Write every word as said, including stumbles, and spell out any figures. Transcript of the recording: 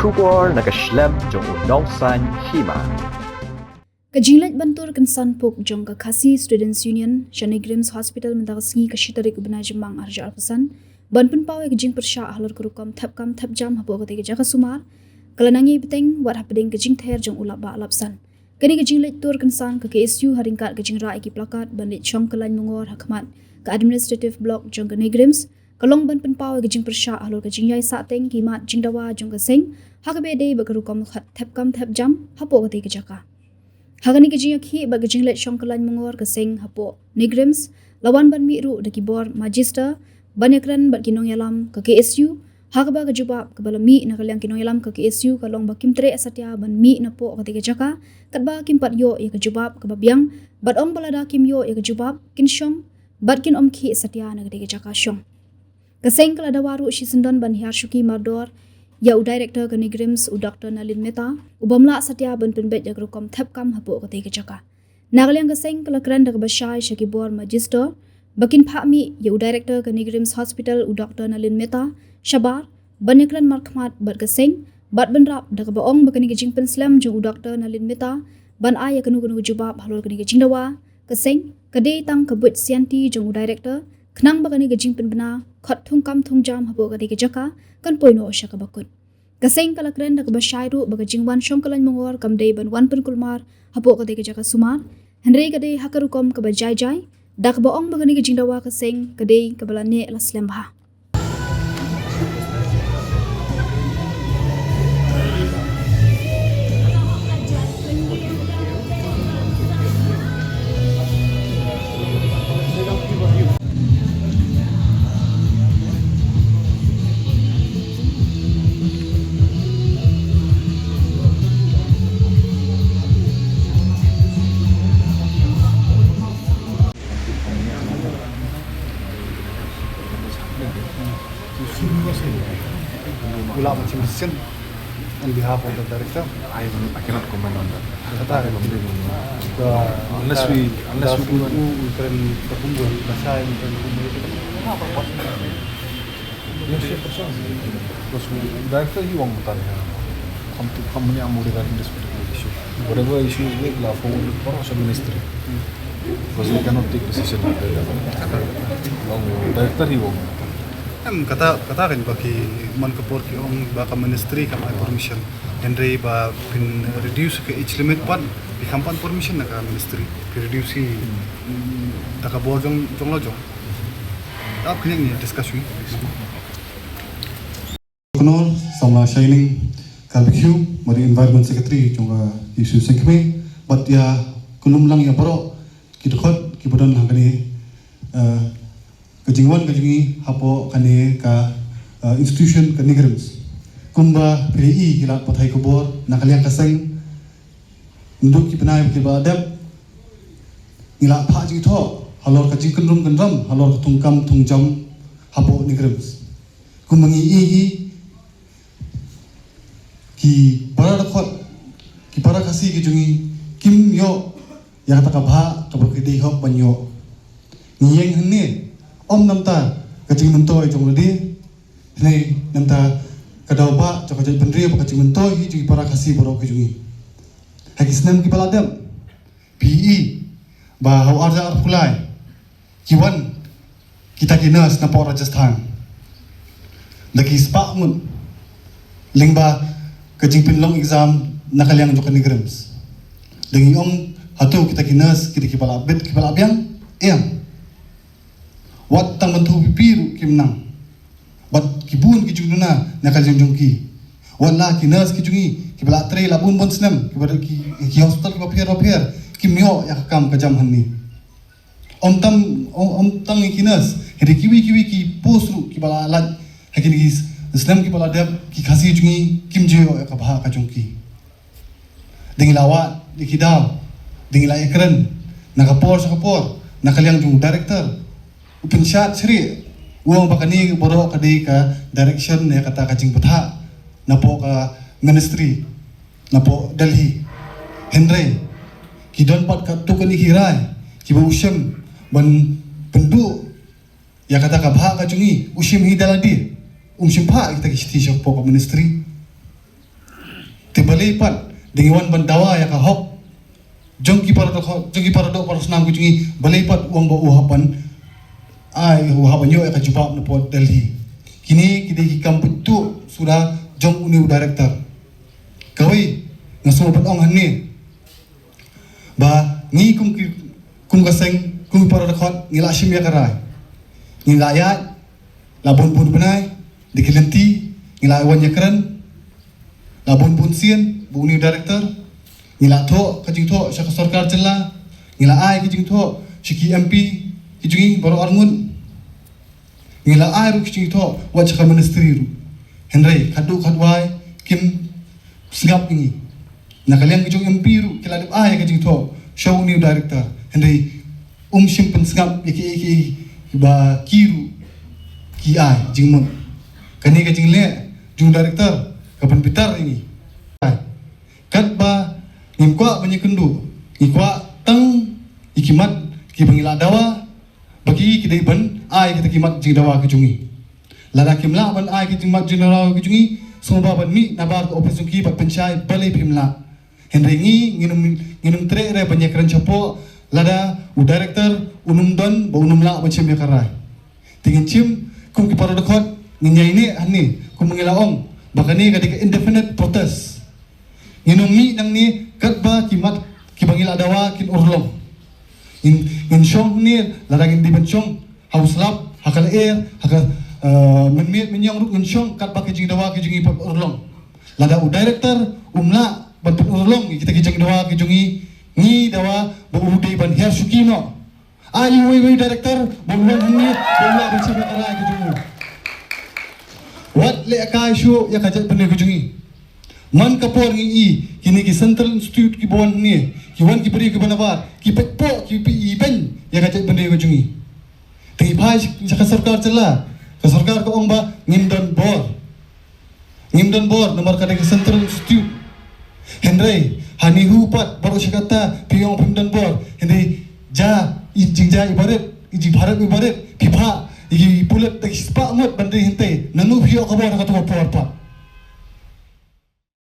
Khubor na ka shlem jong u nongsan hima. Ka jingleit ban tur kynsan puk jong ka Khasi Students Union sha NEIGRIHMS Hospital mynta ka sngi ka shi tarik u bnai Jymmang arhajar arphew san ban pynpaw ïa ka jingpyrshah halor ka rukom thep kam thep jam hapoh katei ka jaka sumar, ka la nang ïai bteng wat hapdeng ka jingther jong u lap bah lap san. Kane ka jingleit tur kynsan ka K S U ha ryngkat ka jingrah ïa ki plakat ban leit shong kyllain mungor ha khmat ka Administrative Block jong ka NEIGRIHMS ka long ban pynpaw ïa ka jingpyrshah halor ka jingïai sahteng ki mat jingdawa jong ka seng ha kaba ïadei bad ka rukom thep kam thep jam hapoh katei ka jaka. Ha kane ka jingïakhih bad ka jingleit shong kyllain mungor ka seng hapoh NEIGRIHMS la wan ban mih ruh da ki bor Magister ban ïakren bad ki nongïalam ka K S U, ha kaba ka jubab kaba la mih na ka liang ki nongïalam ka K S U ka long ba kim treh satia ban mih napoh katei ka jaka katba kim pat ïoh ïa ka jubab kaba biang bad ong ba lada kim ïoh ïa ka jubab kin shong bad kin ym khih satia na katei ka jaka shong. Ka seng ka la dawa ruh shisyndon ban hiar shuki mardor ïa u Director ka NEIGRIHMS u Doktor Nalin Mehta u bym lah satia ban pynbeit ïa ka rukom thep kam hapoh katei ka jaka. Na ka liang ka seng ka la kren da kaba shai sha ki bor Magister ba kin phah mih ïa u Director ka NEIGRIHMS Hospital u Doktor Nalin Mehta shabar ban ïakren markhmat bad ka seng bad bynrap da kaba ong ba kane ka jingpynslem jong u Doktor Nalin Mehta ban ai ïa kano kano ka jubab halor kane ka jingdawa ka seng ka dei tang ka buit sianti jong u Director khnang ba kane ka jingpynbna khot thung kam thung jam hapoh katei ka jaka kan poi noh sha kaba kut. Ka seng ka la kren da kaba shai ruh ba ka jingwan shong kyllain mungor kam dei ban wan pynkulmar hapoh katei ka jaka sumar, hynrei ka dei ha ka rukom kaba jai jai da kaba ong ba kane ka jingdawa ka seng ka dei kaba la neh la slem bha. Pula macam decision on behalf of the director. I, I cannot comment on that. Kata, unless we, unless we do an, u kren ka kumbul, basa u kren kumbul. Yes, yes, for sure. Because director hi u ong bynta hi. Kam tu kam mani am regarding this particular issue. Whatever issue is there, la forward it for us ministry. Because we cannot take decision like that. U ong director hi u ong. Em, kata, kata kan ba ki man ka por ki ong ba ka ministry kam ai permission. Hynrei ba phin reduce ka age limit pat, phi kham pan permission na ka ministry. Phi reduce hi, mm, da ka bor jong, jong la jong. Ap kini ni discussion. Knorr, samla Shining Kalbikhiu, mari Environment Secretary jong ka K S U Sengkmie, bad ïa ka lum lang ïa baroh ki dkhot ki ba don ha kane, eh, ka jingwan ka jong ngi hapoh kane ka, eh, institution ka NEIGRIHMS. Kumba phi i ki lad pathai khubor na ka liang ka seng, naduh ki bnai ba ki ba dep, ngi la phah jingthoh halor ka jingkynrum kynram halor ka thung kam thung jam hapoh NEIGRIHMS. Kumba ngi i hi, ki para dkhot, ki para Khasi ki jong ngi kim ïoh ïa kata ka bhah kaba ki dei hok ban ïoh. Ngi ïeng hangne ym namta ka jingmyntoi jong lade, hynrei namta ka daw ba jong ka jaitbynriew bad ka jingmyntoi hi jong ki para Khasi baroh ki jong ngi. Ha ki snem ki ba la dep, phi i ba ha u arhajar arphew lai ki wan kita ki nurse napoh Rajasthan da ki spah ngut lyngba ka jingpynlong exam na ka liang jong ka NEIGRIHMS. Da ngi ong hato kita ki nurse kita ki ba la bit ki ba la biang? Em. Wat tang ban thaw pipi ruh kim nang. Bad ki bun ki jingduna na ka liang jong ki. Wat la ki nurse ki jong ngi ki ba la trei la bun bun snem ki ba ki, ki hospital ki ba pher ba pher kim ïoh ïa ka kam ka jam hangne. Ym tang, ym, ym tang ki nurse, hynrei kiwei kiwei ki post ruh ki ba la lait ha kine ki snem ki ba la dep, ki Khasi jong ngi kim ju ïoh ïa ka bhah ka jong ki. Da ngi la wad ïa ki daw, da ngi la ïakren na ka por sha ka por na ka liang jong u director. U pynshad shrieh, u ong ba kane baroh ka dei ka direction ne kata ka jingbthah napoh ka ministry napoh Delhi. Hynrei ki don pat katto katne ki rai ki ba u shem ban pynduh ïa kata ka bhah ka jong ngi, u shim hi da lade, um shim phah ïa kita ki shithi shapoh ka ministry. Balei pat da ngi wan ban dawa ïa ka hok jong ki para doh, jong ki para doh para snam ki jong ngi, balei pat u ong ba u hap ban ai, u hap ban ïoh ïa ka jubab na pdeng Delhi? Kine ki dei ki kam pyntuh suda jong une u director. Kawei, nga sngewbha ban ong hangne ba ngi kum ki, kum ka seng, kum ki para doh ngi la shim ïa ka rai. Ngi la ïaid la bun bun bnai da ki lynti, ngi la wan ïakren la bun bun sien bad une u director. Ngi la thoh ka jingthoh sha ka sorkar jylla, ngi la ai ka jingthoh sha ki M P ki jong ngi baroh arngut. Ngi la ai ruh ka jingthoh wat sha ka ministry ruh. Hynrei khatduh khatwai kim sngap ïa ngi. Na ka liang ki jong M P ruh ki la dep ai ka jingthoh sha une u director, hynrei um shym pynsngap ïa kiei kiei ba ki ruh ki ai jingmut. Kane ka jingleh jong u director ka pynbitar ïa ngi. Katba ngim kwah ban ïakynduh, ngi kwah tang ïa ki mat kiba ngi la dawa ba ki, ki dei ban ai kita ki mat jingdawa ki jong ngi. Lada kim lah ban ai ki jingmat jingdawa ki jong ngi, sngewbha ban mih nabar ka ophis jong ki bad pynshai balei phim lah. Hynrei ngi ngin ym, ngin ym treh re ban ïakren shapoh lada u director un ym don bad un ym lah ban shim ïa ka rai. Te ngin shim kum ki para doh, ngin ïaineh hangne kum ngi la ong ba kane ka dei ka indefinite protest. Ngin ym mih nangne katba ki mat kiba ngi la dawa kin urlong. Ngin, ngin shong hangne, lada ngin dei ban shong ha u slap, ha ka lyer, ha ka, eh, mynmiet mynñiong ruh ngin shong katba ki jingdawa ki jong ngi pat urlong. Lada u director um lah ban pynurlong ïa kita ki jingdawa ki jong ngi, ngi dawa ba u dei ban hiar shuki noh. Ai uwei uwei u director ba un wan hangne ba un lah ban shim ïa ka rai ka jong u. Wat lehkai shuh ïa ka jaitbynriew ka jong ngi. Man ka por ngi i kine ki Central Institute kiba wan hangne, ki wan ki briew kiba nabar, ki peit poh, ki peit, ibeiñ ïa ka jaitbynriew ka jong ngi. Te ngi phai sha ka sorkar jylla, ka sorkar ka ong ba ngim don bor. Ngim don bor namar ka dei ka Central Institute. Hynrei ha NEHU pat baroh shi katta phi ong phim don bor. Hynrei ja i jingjia ibarit, i jingbharat ibarit, phi phah ïa ki pulit da ki spah ngut ban dei hangtei. Nangno phi ïoh ka bor ha kato ka por pat?